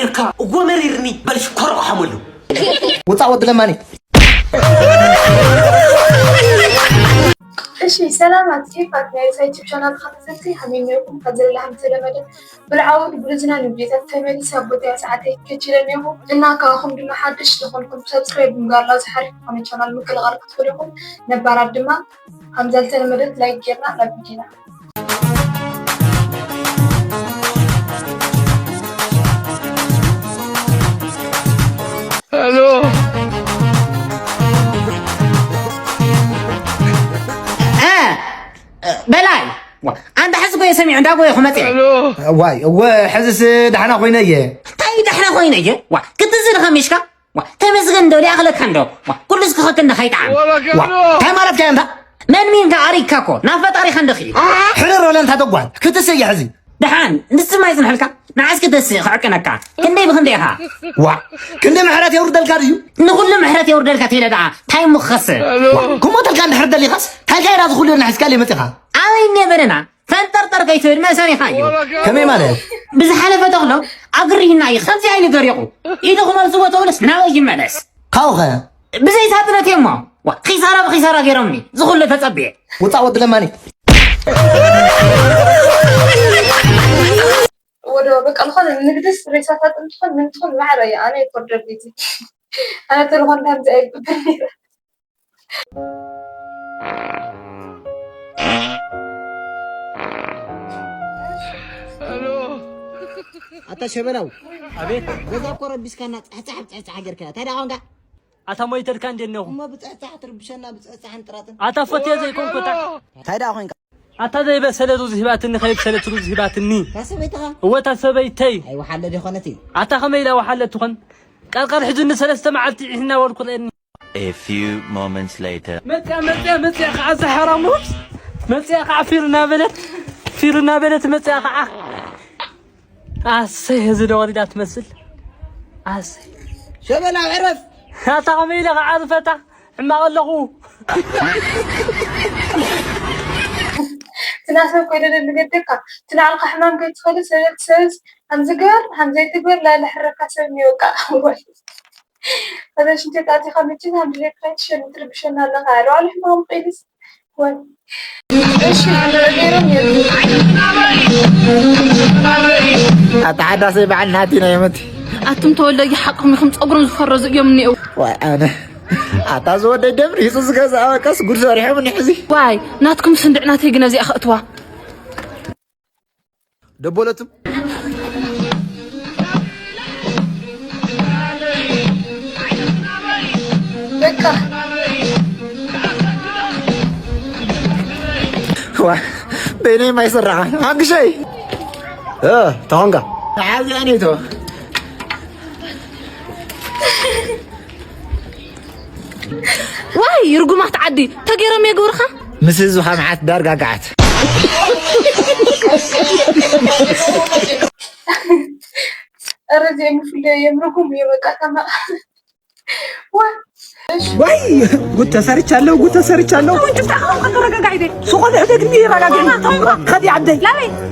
እካ እዎ መሪርኒ በል ሽኮር ሓመሉ። ውፃእ ወዲ ለማኒ። እሺ ሰላማት ሴፋት ናይ ሳይት ቻናል ተኸታተልቲ ከመይ ነርኩም? ካብ ዘለላ ከም ተለመደ ብልዓዊ ብዝናን ቪዲዮታት ተመሊሰ ኣብ ቦታያ ሰዓተይ ከችለ እኒኹ እና ካብኹም ድማ ሓድሽ ዝኾንኩም ሰብስክራይብ ምግባር ላዚ ሓሪፍ ዝኾነ ቻናል ምቅልቃል ክትኽእሉ ኢኹም። ነባራት ድማ ከምዛ ዝተለመደት ላይክ ጌርና ናብ ቪዲዮና። ሄሎ እ፣ በላይ ዋ፣ ኣንታ ሕዚ ጎየ ሰሚዑ እንዳ ጎየ ክመጽእ ሄሎ ዋይ እወ ሕዝስ ዳሕና ኮይነ እየ። እንታይ ዳሕና ኮይነ እየ ዋ ክትዝል ከሚሽካ ዋ ተመስገን ዶ ሊኣኽለካ እንዶ ዋ ኩሉስ ክኸክ እንደ ከይጣዓም ወረከሎ እንታይ ማለት ከ እንታ መን ሚንካ ኣሪግካ እኮ ናብ ፈጣሪኻ እንደኺ ሕርር በለ እንታ ተጓል ክትስእ እየ ሕዚ። ደሓን ንስማ ይጽንሐልካ ንዓስ ክትስእ ክዕቅነካ ክንደይ ብክንደይ ኢኻ ዋ ክንዲ ምሕረት የውርደልካ ድዩ? ንኹሉ ምሕረት የውርደልካ ተይለ ደኣ እንታይ እሞ ክኸስእ ክሞተልካ እንድሕር ደሊኻስ ታይካ ኢራ ዝኹሉ ናሒዝካ መፂኻ ኣበይ እኒአ በለና ፈንጠርጠር ከይትብል መእሰሪኻ እዩ ከመይ ማለት? ብዝሓለፈ ተኽሎ ኣግሪህና እዩ ከምዚ ኣይሉ ገሪቑ ኢሉ ክመልስዎ ተብልስ ናበይ ይመለስ ካብኸ ብዘይሳጥነት እየ እሞ ዋ፣ ኺሳራ ብኺሳራ ገይሮምኒ ዝኹሉ ተጸብየ ውፃእ ወዲ ለማኒ ወደ በቃ ዝኾነ ንግድስ ሬሳታት እንትኾን ምን ትኾን ማዕረ እየ ኣነ ይኮርደር ቤቲ ኣነ ተልኾን ከምዚ ኣይግበር ነይረ ኣታ ሸበላው ኣቤት ገዛ እኮ ረቢስካና ጻሕጻሕ ብጻሕጻሕ ጌርካ እንታይ ደኣ ኾንካ ኣታ ሞይተልካ እንዴ እኔኹ እሞ ብጻሕጻሕ ትርብሸና ብጻሕጻሕን ጥራጥን ኣታ ፈትየ ዘይኮንኩ እታ እንታይ ደኣ ኾንካ ኣታ ዘይበሰለ ሩዝ ሂባትኒ ከይብሰለት ሩዝ ሂባትኒ እታ ሰበይትኻ እወ እታ ሰበይተይ ኣይወሓለ ዲኾነት ኣታ ከመይ ኢላ ወሓለት ትኾን ቀርቀር ሒዙኒ ሰለስተ መዓልቲ ዒሕና በልኩ ርእየኒ A few moments later. መፅያ መፅያ መፅያ ከዓ እዛ ሓራም ሩዝ መፅያ ከዓ ፊር እናበለት ፊር እናበለት መፅያ ከዓ ኣሰይ እዚ ዶ ወሪዳ ትመስል ኣሰይ ሸበላ ዕረፍ ኣታ ከመይ ኢለ ከዓ ዝፈታ ሕማቕ ኣለኹ ትናሰብ ኮይደለ ንገደካ ትናዕልካ ሕማም ከይትኸሉ ሰበል ሰብስ ከምዚ ግበር ከምዘይትግበር ላለ ሕረካ ሰብ ይወቃ ወይ ከዛ ሽንተት ኣቲኻ መቸት ሃምድሌት ከይትሸኒ ትርብሸና ኣለኻ ኣልዋሉ ሕማም ቀይልስ ወይ እሺ ገይሮም የሉ ኣተሓዳሰይ በዓል ናቲ ናይ መት ኣቱም ተወለጊ ሓቅኹም ኢኹም ፀጉሮም ዝፈረዙ እዮም እኒአው ዋይ ኣነ ኣታ ዝወደይ ደብሪ ሂፁ ዝገዝኣ በቃስ ጉድ ሰሪሖም ንሕዚ ዋይ ናትኩም ስንድዕ ናተይ ግን እዚኣ ከእትዋ ደቦለትም በቃ በይነይ ማይሰራኻ ሓግሸይ ተኾንካ ተሓዚኣ ኔቶ ዋይ ርጉማት ዓዲ ተገይሮም የግብርኻ ምስ ህዝብኻ መዓት ዳርጋ ገዓት ኧረ ዘይምፍለዮም ርጉም እዩ በቃ ተማ ወይ ጉድ ተሰርቻለሁ፣ ጉድ ተሰርቻለሁ። ሱቆ ልሕደግ እንዲ ይረጋገኝ ከዲ ዓደይ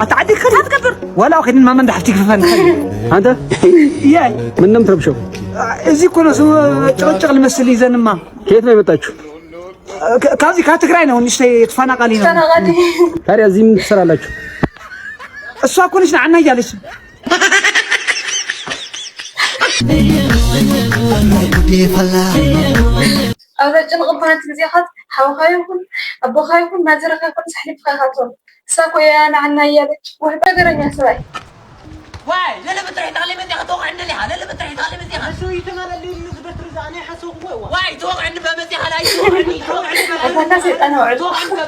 ኣታ ዓዲ ከዲ ትገብር ዋላ ከድን ማመን ዳሕፍቲ ክፈፈን ከዲ አንተ የ ምንም ትረብሸው እዚ እኮ ነው ጭቅጭቅ ልመስል ይዘንማ ከየት ነው የመጣችሁ? ከዚህ ከትግራይ ነው እንሽ ተፈናቃሊ ነው። ታዲያ እዚህ ምን ትሰራላችሁ? እሷ እኮ ነች ናዕና እያለች ኣብ ጭንቂ እኳ ነቲ ግዜኻት ሓውኻ ይኹን ኣቦኻ ይኹን ማዘርኻ ይኹን ኣሕሊፍካ ኢኻ ትህቦም። እሳ እኮ እያ ንዓና እያለች። ወይ ነገረኛ ሰብኣይ። ዋይ ለለ ብጥርሒ ተኽሊ መፂኻ ተወቕዐ እንደሊኻ ለለ ብጥርሒ ተኽሊ መፂኻ ሰው ይተማላለዩ ንዝበትር ዝኣነ ሓሰብኩ ወይ ዋይ ተወቕዐ እንባ መፂኻ ላይ ተወቕዐ እንባ ኣታካ ሰይጣን ኣውዕል።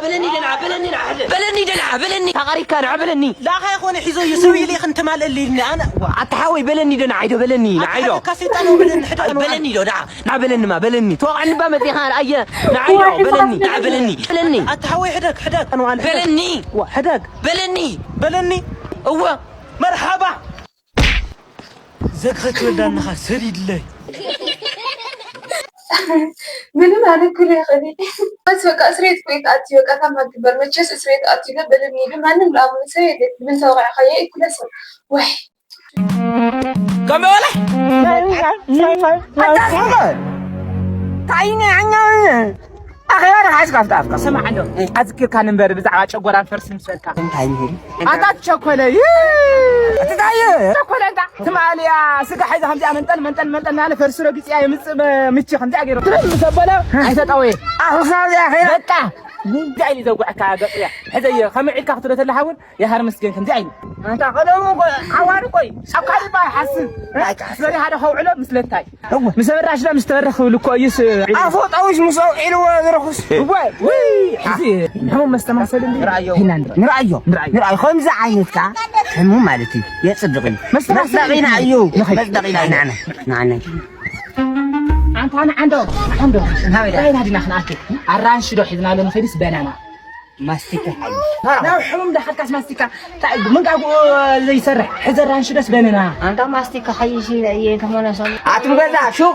በለኒ ደና በለኒ ደና በለኒ ደና በለኒ ታቃሪካ ደና በለኒ ላኻ ይኾነ ሒዞ እዩ ሰው ኢለ ክንተማለል ኢልኒ ኣነ ኣታ ሓወይ በለኒ ዶ ንዓይ ዶ በለኒ ንዓይ ዶ ኣታ ሰይጣን ኣውዕል ንሕዳ በለኒ ዶ ደዓ ንዓ በለኒ ማ በለኒ ተዋቕዕኒ ባ መፂኻ ኣየ ንዓይ ዶ በለኒ ንዓ በለኒ በለኒ ኣታ ሓወይ ሕደግ ሕደግ ኣንዋል በለኒ ሕደግ በለኒ በለኒ እወ መርሓባ ዘግኸት ወዳንኻ ሰዲድለይ ምንም ኣነ ክል ይኽእል በስ በቃ እስሬት ኮይት ኣቲ በቃ ታማ ግበር መቸስ እስሬት ኣቲ ለ በለኒ ኢሉ ማንም ለኣምኑ ሰብ የለ ምን ተወቃዕኻዮ ይኩለሰብ ወይ ከመይ በለ? ኣታ ታይነ ኣኛ ኣኼባ ደሓስ ካብታ ኣፍካ። ስማዕ ኣሎ። ኣዝኪርካ ንንበር ብዛዕባ ጨጎራን ፈርሲ ምሰልካ። እንታይ ይብል? ኣታ ትቸኮለ። ይ-፣ ኣታ ታየ። ቸኮለ እንታ ትማልያ ስጋ ሒዛ ከምዚኣ መንጠል መንጠል መንጠል ናለ ፈርሲ ረግጽያ የምጽእ መ-፣ ምቺ ከምዚኣ ገይሩ። ትረም ሰበለ ኣይተጠወየ። ኣኹሳ እዚኣ ኸይራ። በቃ። እንታይ ኢሉ ዘጉዕካ ገጽያ? ሕዘየ፣ ከመይ ኢልካ ክትብሎ ተለኻ እውን፣ የሃር መስገን ከምዚ ኣይኑ። ኣንታ ቀደሙ ቆይ፣ ዓዋሪ ቆይ፣ ኣብ ካልእ ባይ ሓስብ። ኣይ፣ ኣይ። ስበሪ ሓደ ከውዕሎ ምስ ለታይ። እወ። ምስ በራሽ ዶ ምስ ተበረኽ ክብል እኮ እዩስ። ኣፎ ጣዊስ ምስ ኣውዒልዎ ዝረኹስ። እወ፣ ውይ፣ ሕዚ ንሕሙም መስተማሰል እንዲ ንርኣዮ። ሂና ንርኣዮ። ንርኣዮ። ንርኣዮ። ንርኣዮ። ከምዚ ዓይነት ከኣ ሕሙም ማለት እዩ። የጽድቕ እዩ። መስተማሰል መጽደቒና እዩ። ንኸይድ። መጽደቒና ኢና፣ ኢና፣ ኢና። ኣንታ ንዓንዶ፣ ንዓንዶ። ናበይ ዳ? ናበይ ናዲና ክንኣቱ? ኣራንሺ ዶ ሒዝና ኣሎ ንኸይድስ በናና? ማስቲካ ሓይሽ። ናብ ሕሙም ዳኸድካስ ማስቲካ? እንታይ መንጋግኡ ዘይሰርሕ? ሕዚ ኣራንሺ ደስ በለና። ኣንታ ማስቲካ ሓይሽ እየ ተመለሰሉ። ኣቱም ገዛ ሹቕ፣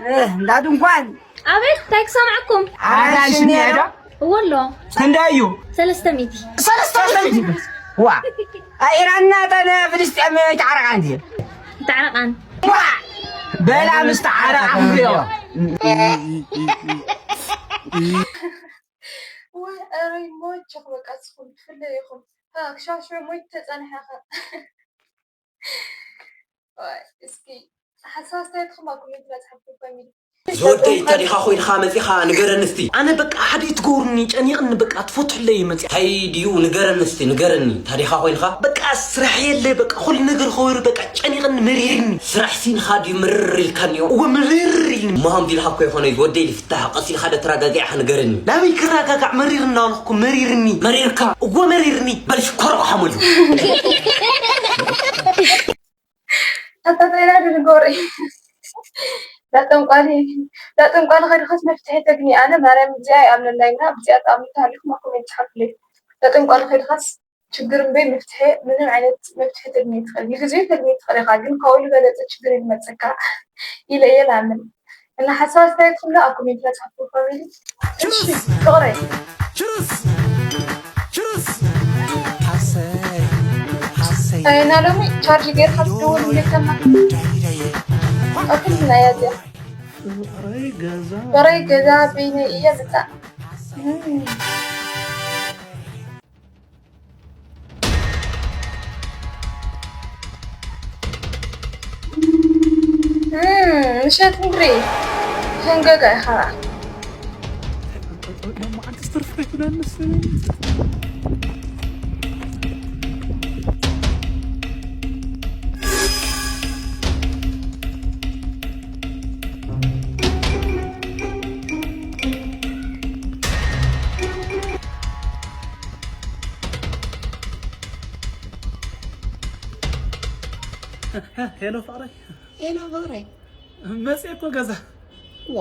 እ፣ እንዳ ድንኳን። ኣቤት፣ እንታይ ክሰምዓኩም? ኣራንሺ እኒሄ ዶ? እወ ኣሎ። ክንደይ እዩ? ሰለስተ ሚእቲ። ሰለስተ ሚእቲ? ዋ፣ ኣኢራንና ተን ፍልስጤም ይተዓረቓ እንድየ። ይተዓረቓን። ዋ፣ በላ ምስ ተዓረቓ ክንሪኦ። ወይ፣ ኧረ ይሞችኽ፣ በቃ፣ ንስኹም ትፍለዩ ኢኹም። ሃ፣ ክሻሽዑ ሞይት ተጸንሐኸ። ወይ፣ እስኪ፣ ሓሳብ ኣስተያየትኩም ኣብ ኮሜንት መጽሓፍ ፋሚሊ። ዝወደይ፣ እንተ ዲኻ ኮይንኻ መጺኻ ንገረኒ እስቲ። ኣነ በቃ ሓደ ትገብሩኒ፣ ጨኒቕኒ በቃ፣ ትፈትሑለይ መጺኻ። እንታይ ድዩ ንገረኒ እስቲ፣ ንገረኒ። እንተ ዲኻ ኮይንኻ በቃ፣ ስራሕ የለ በቃ፣ ኩሉ ነገር ኸይሩ በቃ፣ ጨኒቕኒ፣ መሪርኒ። ስራሕ ሲንኻ ድዩ ምርር ኢልካኒ? እወ፣ ምርር ኢልኒ። እሞ ከምዚ ኢልካ እኮ ይኾነ እዩ፣ ዝወደይ፣ ልፍታሕ፣ ቀስ ኢልካ ዶ ተረጋጊዕካ ንገረኒ። ናበይ ክረጋጋዕ? መሪርኒ ኣለኹ እኮ፣ መሪርኒ። መሪርካ? እወ፣ መሪርኒ። በል ሽኮር ሓመሉ። ኣታ ጸይና ዶ ንገሪ? ዳጠንቋሊ፣ ዳጠንቋሊ ከድኸስ መፍትሒ ተግኒ። ኣነ ማርያም እዚኣ ይኣምነላ ኢና፣ ብዚኣ ተኣምኑ ተሃሊኹም ኣብ ኮሜንት ጸሓፉለይ። ዳጠንቋሊ ከድኸስ ችግር እምበይ መፍትሒ፣ ምንም ዓይነት መፍትሒ ተግኒ ትኽእል። ንግዜኡ ተግኒ ትኽእል ኢኻ፣ ግን ካብኡ ዝበለጸ ችግር ይመጸካ ኢለ እየ ዝኣምን። እና ሓሳብ ኣስተያየትኩም ዶ ኣብ ኮሜንት መጽሓፍ ፋሚሊ። እሺ፣ ፍቕረይ። ችሩስ! ችሩስ! ሓሰይ! ሓሰይ! ኣይ፣ እና ሎሚ ቻርጅ ጌርካ ትደውል እንዴት ከማ? ዳይ፣ ዳይ። ኣክል ናይ ያዚያ። ፍቕረይ ገዛ። ፍቕረይ ገዛ በይነይ እየ ብጣ። እም። እም፣ ምሸት እንድሪ ተንገጋ ኢኻ። ሄሎ ፍቕረይ። ሄሎ ፍቕረይ። መፅእ እኮ ገዛ። ዋ፣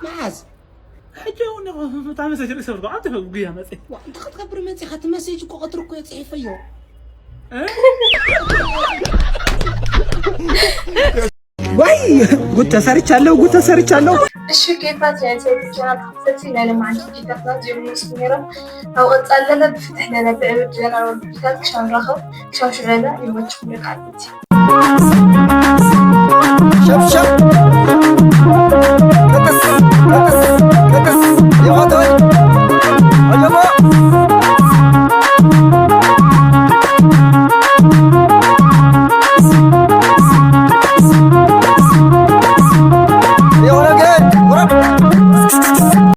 መዓዝ? ሕጂ እውን እኮ እታ መሴጅ ርእሰ ብርጎ ዓዲ ጉያ መፅእ። ዋ፣ እንታይ ክትገብር መፂኻ? እቲ መሴጅ እኮ ቀትሪ እኮ እየ ፅሒፈዮ። እ? ዋይ፣ ጉድ ተሰርቻለሁ፣ ጉድ ተሰርቻለሁ። እሺ፣ ኬፋት ናይ ሰይድ ቻናል ተኸታተልቲ፣ ናይ ሎማዓንቲ ቪዲዮታትና እዚኦም ይመስሉ ነይሮም። ኣብ ቀፃሊ ለለ ብፍትሕ ለለ ብዕብድ ለለ ቪዲዮታት ክሻብ ንራኸብ፣ ክሻብ ሽዑ ለለ ይመችኹም ደቂ ዓበይቲ።